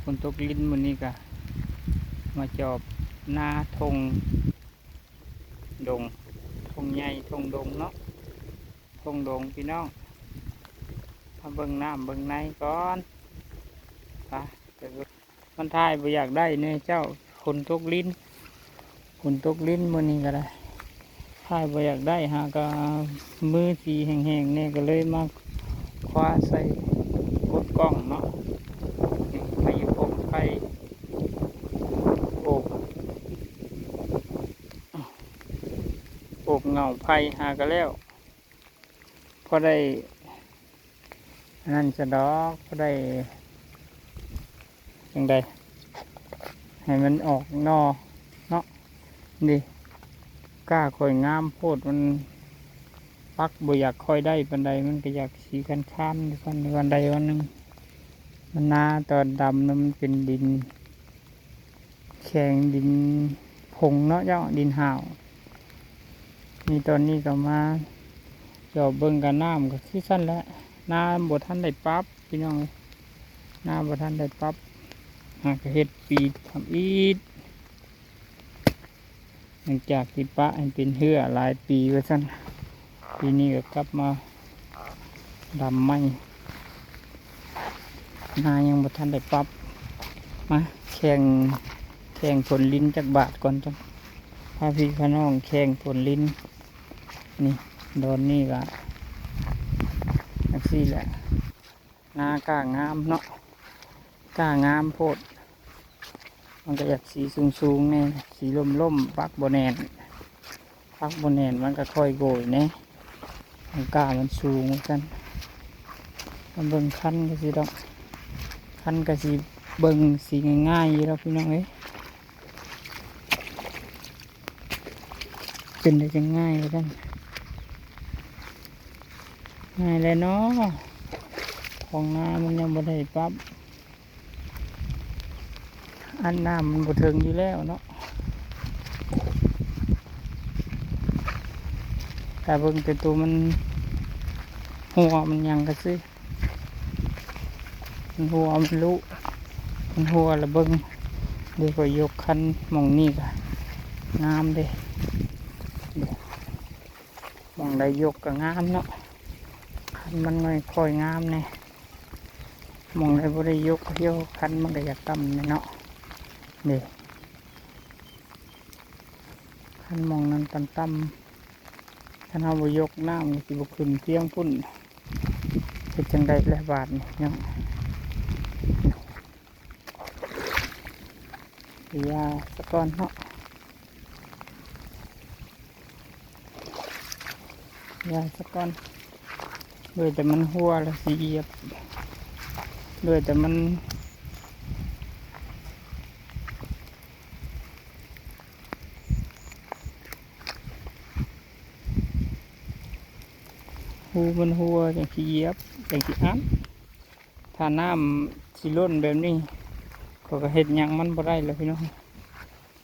ຝົນຕົກລິນມື້ນີ້ກະມາຈອບນາທົ່ງດົງ ທົ່ງໃຫຍ່ທົ່ງດົງເນາະ ທົ່ງດົງພີ່ນ້ອງ. ມາເບິ່ງນ້ຳເບິ່ງໃນກ່ອນ ໄປ ໄປເບິ່ງ. ມັນຖ່າຍບໍ່ຢາກໄດ້ແນ່ເຈົ້າ ຝົນຕົກລິນ ຝົນຕົກລິນມື້ນີ້ກໍໄດ້ ຖ່າຍບໍ່ຢາກໄດ້ ຫາກະມືສີແຫ້ງໆແນ່ ກໍເລີຍມາຄວ້າໃສ່ກົດກ້ອງເນາະ. ນີ້ ໄປໂອບໄຟ ໂອບ ໂອບເຫງົ້າໄຟ ຫາກະແລ້ວ. ພໍໄດ້ອັນນັ້ນຊະດອກ ພໍໄດ້ຈັ່ງໃດ ໃຫ້ມັນອອກໜໍ່ເນາະ. ນີ້ກ້າຂ້ອຍງາມໂພດ ມັນປັກບໍ່ຢາກຄ່ອຍໄດ້ປານໃດ ມັນກໍຢາກສີຄັນໆຢູ່ ວັນໃດວັນໜຶ່ງ. ມັນນາຕອນດຳນະ ມັນເປັນດິນ ແຂງ ດິນຜົງເນາະເຈົ້າ ດິນຫາວ. ນີ້ຕອນນີ້ກໍມາຈອບເບິ່ງ ກະນ້ຳກໍຄືຊັ້ນແຫຼະ ນາບໍ່ທັນໄດ້ປັບພີ່ນ້ອງເອີຍ ນາບໍ່ທັນໄດ້ປັບ ຫາກະເຮັດປີທຳອິດ. ຫຼັງຈາກທີ່ປະໃຫ້ເປັນເຮື້ອຫຼາຍປີວ່າຊັ້ນ ປີນີ້ກໍກັບມາດຳໃໝ່ ນາຍັງບໍ່ທັນໄດ້ປັບ. ມາແຂ່ງ ແຂ່ງຝົນລິນຈັກບາດກ່ອນ ຈັ່ງພາພີ່ພານ້ອງແຂ່ງຝົນລິນ. ນີ້ດອນນີ້ກະຈັ່ງຊີ້ແຫຼະ ນາກ້າງາມເນາະ ກ້າງາມໂພດ ມັນກໍຢາກສີສູງໆແນ່ ສີລົ້ມໆ ປັກບໍ່ແໜ້ນ ປັກບໍ່ແໜ້ນ ມັນກໍຄ່ອຍໂກຍແນ່ ມັນກ້າມັນສູງວ່າຊັ້ນ. ມາເບິ່ງຄັນກໍຊິດອກ ຄັນກໍຊິເບິ່ງສີງ່າຍໆຢູ່ດອກພີ່ນ້ອງເອີຍ. ເປັນໄດ້ຈັ່ງງ່າຍວ່າຊັ້ນ ງ່າຍແຫຼະເນາະ ຂອງນາມັນຍັງບໍ່ໄດ້ປັບ ອັນນ້ຳມັນບໍ່ເຖິງຢູ່ແລ້ວເນາະ. ຖ້າເບິ່ງແຕ່ໂຕມັນຮົ່ວມັນຫຍັງກະຊື່ ມັນຮົ່ວມັນລຸ ມັນຮົ່ວລະເບິ່ງ. ເດ ຂ້ອຍຍົກຄັນໝ່ອງນີ້ກະງາມເດ ໝ່ອງໃດຍົກກະງາມເນາະ ຄັນມັນຄ່ອຍງາມແນ່. ໝ່ອງໃດບໍ່ໄດ້ຍົກ ໂຍ ຄັນມັນກະຢາກຕ່ຳແນ່ເນາະ ເດ. ຄັນໝ່ອງນັ້ນຕ່ຳໆ ຄັນເຮົາບໍ່ຍົກ ນ້ຳມັນຊິບໍ່ຂຶ້ນພຽງພຸ້ນ ເຮັດຈັ່ງໃດແລະບາດນີ້ເນາະ. ຢາສະກ່ອນເນາະ ຢາສະກ່ອນ ເຫຼືອແຕ່ມັນຮົ່ວລະຊິຢຽບ ເຫຼືອແຕ່ມັນ ຮູມັນຮົ່ວຈັ່ງຊິຢຽບ ຈັ່ງຊິອັດ. ຖ້ານ້ຳຊິລົ້ນແບບນີ້ ຂ້ອຍກໍເຮັດຫຍັງມັນບໍ່ໄດ້ແລ້ວພີ່ນ້ອງ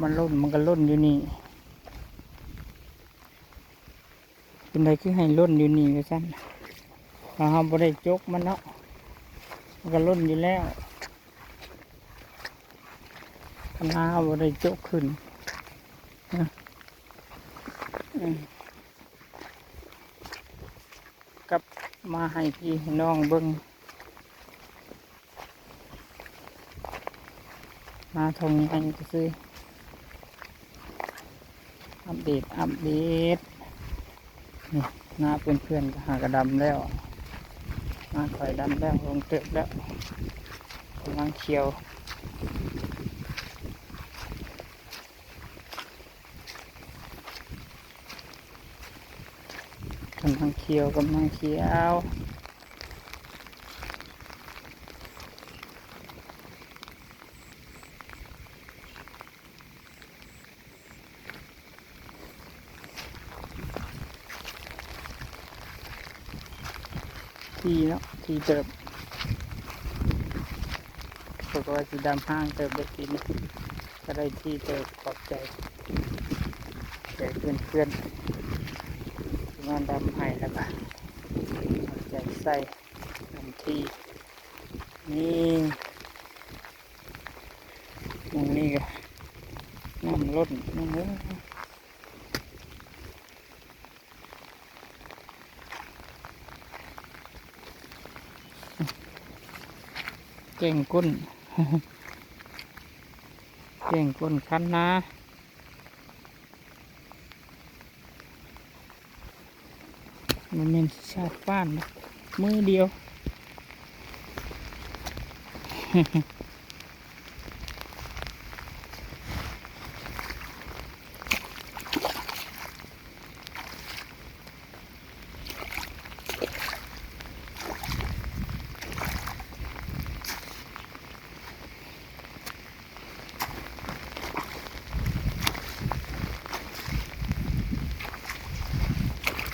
ມັນລົ້ນມັນກໍລົ້ນຢູ່ນີ້. ເປັນໃດຄືໃຫ້ຫຼົ່ນຢູ່ນີ້ວ່າຊັ້ນ ເຮົາ ເຮົາບໍ່ໄດ້ຈົກມັນເນາະ ມັນກໍຫຼົ່ນຢູ່ແລ້ວ ຄັນເຮົາບໍ່ໄດ້ຈົກຂຶ້ນນະ. ອືມ ກັບມາໃຫ້ພີ່ໃຫ້ນ້ອງເບິ່ງ ມາທົ່ງໃຫຍ່ຊື່ໆ ອັບເດດ ອັບເດດ. ນີ້ ນາເພື່ອນໆ ກໍຫາກະດຳແລ້ວ ນາຂ້ອຍດຳແລ້ວ ລົງເຕີບແລ້ວ ກຳລັງຂຽວ ກຳລັງຂຽວ ກຳລັງຂຽວ. ທີ່ເນາະ ທີ່ເຕີບ ເພາະວ່າຊິດຳຫ່າງເຕີບໄດ້ປີນີ້ ກໍໄດ້ທີ່ເຕີບ. ຂອບໃຈ ໃຈເພື່ອນໆ ທີ່ມາດຳໃຫ້ ແລ້ວກໍເອົາໃຈໃສ່ ດຳທີ່ ນີ້. ໝ່ອງນີ້ກໍນ້ຳລົ້ນ ນ້ຳເອີຍ. ແກ້ງກົ້ນ ແກ້ງກົ້ນຄັນນາ. ມັນແມ່ນຊາດປ້ານນະ ມືດຽວ.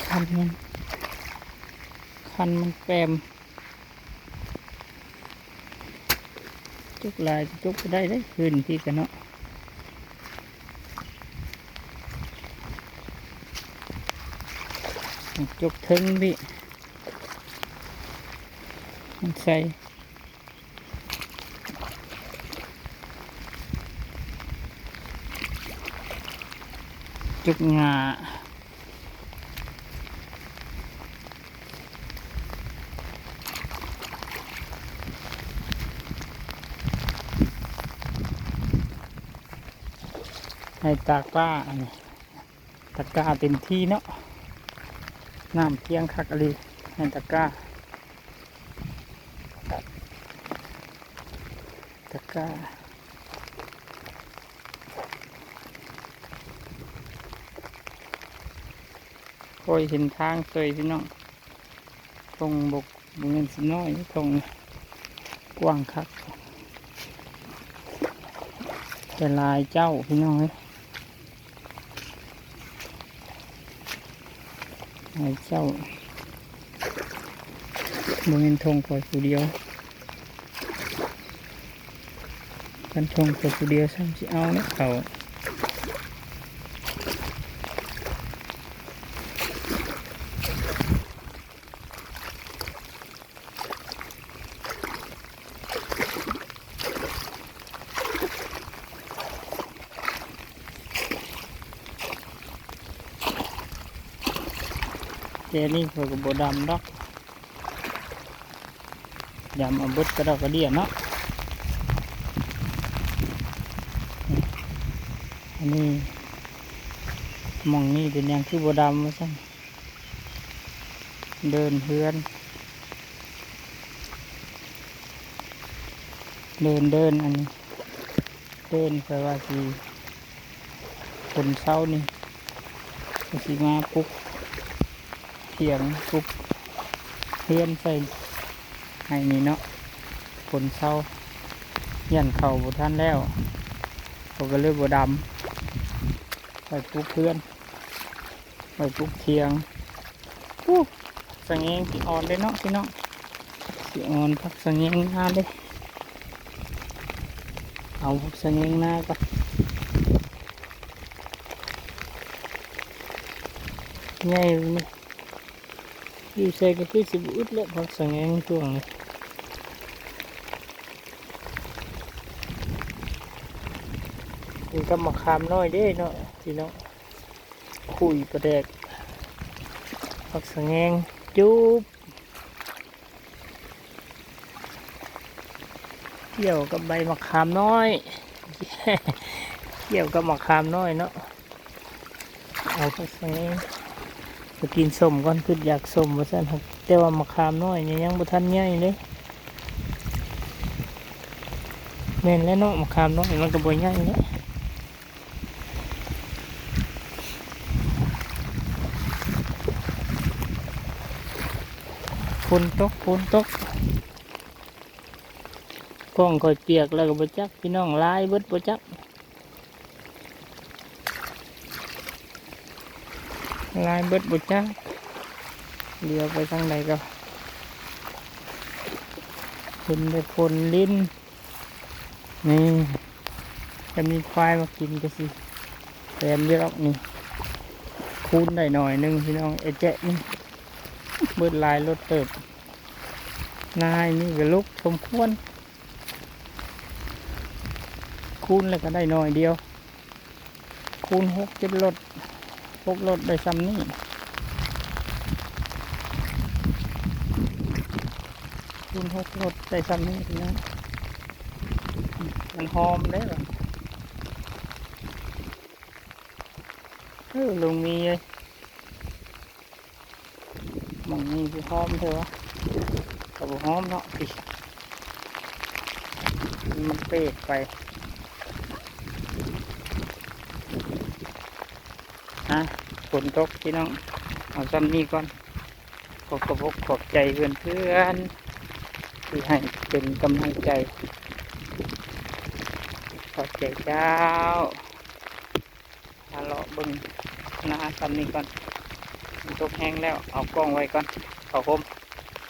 ຄັນມັນ ຄັນມັນແປມ. ຈົກຫຼາຍ ຈົກບໍ່ໄດ້ເດ້ ຄືນພີ້ກະເນາະ. ຈົກເທິງພີ້ ມັນໃສ່ ຈົກຫຍ້າ. ໃຫ້ຕາກປາ ອັນນີ້ ຕະກ້າເຕັມທີ່ເນາະ ນ້ຳພຽງຄັກອີ່ຫຼີ ໃຫ້ຕະກ້າ ຕະກ້າ ຄ່ອຍເຫັນທາງເຊີຍພີ່ນ້ອງ. ທົ່ງບົກ ບໍ່ແມ່ນຊິນ້ອຍ ທົ່ງກວ້າງຄັກ ແຕ່ຫຼາຍເຈົ້າພີ່ນ້ອງເອີຍ ຫຼາຍເຈົ້າ ບໍ່ແມ່ນທົ່ງຂ້ອຍຜູ້ດຽວ. ຄັນທົ່ງໄປຜູ້ດຽວຊ້ຳຊິເອົາແລ້ວເຂົາ. ແຕ່ນີ້ຂ້ອຍກໍບໍ່ດຳດອກ. ດຳເອົາເບິດກະດອກກະເດຍເນາະ. ອັນນີ້ ໝ່ອງນີ້ເປັນຫຍັງຄືບໍ່ດຳວ່າຊັ້ນ. ເດີ່ນເຮືອນ ເດີ່ນ ເດີ່ນ ອັນນີ້ ເດີ່ນ ແປວ່າຊິ ຝົນເຊົານີ້ ກໍຊິມາປຸກຖຽງ ປຸກເຮືອນໃສ່ໃຫ້ນີ້ເນາະ. ຝົນເຊົາ ຢ້ານເຂົ້າບໍ່ທັນແລ້ວ ເຂົາກໍເລີຍບໍ່ດຳ ໄປປຸກເຮືອນ ໄປປຸກຖຽງ. ໂອ້ ຜັກສະແງງຊິອ່ອນເດ້ເນາະພີ່ນ້ອງ ຊິອ່ອນຜັກສະແງງງາມເດ້. ເອົາຜັກສະແງງນາກ່ອນ ໃຫຍ່ ຢູ່ໃສກໍຄືຊິບໍ່ອຶດແຫຼະ ຜັກສະແງງຊ່ວງນີ້. ກິນກັບໝາກຂາມນ້ອຍເດ້ເນາະພີ່ນ້ອງ. ຂຸ້ຍປາແດກ ຜັກສະແງງ ຈູບ ກ່ຽວກັບໃບໝາກຂາມນ້ອຍ ກ່ຽວກັບໝາກຂາມນ້ອຍເນາະ. ເອົາ ໄປໃສ່ ໄປກິນສົ້ມກ່ອນ ຄິດຢາກສົ້ມວ່າຊັ້ນ ແຕ່ວ່າໝາກຂາມນ້ອຍນີ້ຍັງບໍ່ທັນໃຫຍ່ເດ້. ແມ່ນແລ້ວເນາະ ໝາກຂາມນ້ອຍມັນກໍບໍ່ໃຫຍ່ເດ້. ຝົນຕົກ ຝົນຕົກ ກ້ອງຂ້ອຍປຽກແລ້ວກໍບໍ່ຈັກ ພີ່ນ້ອງ ລາຍເບິດບໍ່ຈັກ. ລາຍເບິດບໍ່ຈັກ ຫຼຽວໄປທາງໃດກໍເຫັນແຕ່ຝົນລິນ. ນີ້ ຖ້າມີຄວາຍມາກິນກໍຊິແປນຢູ່ດອກນີ້. ຄູນໄດ້ໜ້ອຍໜຶ່ງ ພີ່ນ້ອງ ໄອ້ແຈະນີ້ ເບິດຫຼາຍໂລດເຕີບ. ນາຍນີ້ກໍລຸກສົມຄວນ. ຄູນແລ້ວກໍໄດ້ໜ່ອຍດຽວ ຄູນຫົກເຈັດລົດ ຫົກລົດໄດ້ຊ່ຳນີ້ ຄູນຫົກລົດໄດ້ຊ່ຳນີ້ພີ່ນ້ອງ ມັນຫອມເດ້ ເອີ ລຸງມີເອີຍ ໝ່ອງນີ້ຄືຫອມແທ້ວະ ກໍບໍ່ຫອມເນາະ ນີ້ມັນເປກໄປ ຮະ ຝົນຕົກພີ່ນ້ອງ ເອົາຊ່ຳນີ້ກ່ອນ ຂໍຂອບອົກຂອບໃຈເພື່ອນໆ ທີ່ໃຫ້ເປັນກຳລັງໃຈ ຂອບໃຈເຈົ້າ. ມາເລາະເບິ່ງນາຊ່ຳນີ້ກ່ອນ ມັນຕົກແຮງແລ້ວ ເອົາກ້ອງໄວ້ກ່ອນ ເຂົ້າຮົ່ມ.